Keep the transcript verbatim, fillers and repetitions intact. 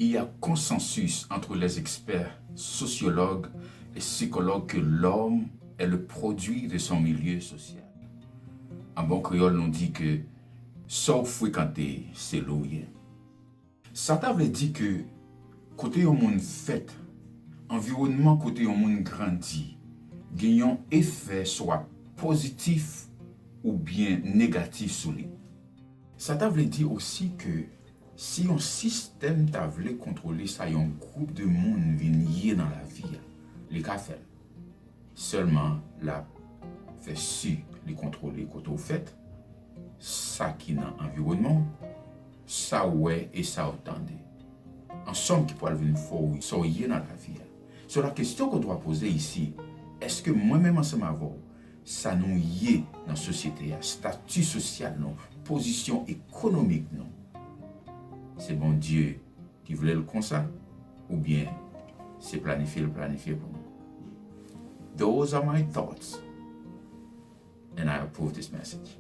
Il y a consensus entre les experts sociologues et psychologues que l'homme est le produit de son milieu social. An bon kreyòl, nou di ke sa w frekante, se li w ye. Sa ta vle di ke kote yon moun fèt, anviwònman kote yon moun grandi, gen yon efè swa pozitif oubyen negatif sou li. Sa ta vle di osi ke si yon sistèm ta vle kontwole sa yon gwoup de moun vin ye nan lavi a, li ka fè l. Sèlman l ap fè si li kontwole kote w fèt, sa ki nan anviwònman w, sa w wè e sa w tande. An sòm, ki pral vin fè w sa w ye nan lavi a. So, la question qu'on doit poser ici, èske mwen menm ansanm avè w, sa nou ye nan sosyete a, estati sosyal nou, pozisyon ekonomik nou, se Bondye ki vle l konsa, oubyen se planifye l planifye pou nou? Those are my thoughts, and I approve this message.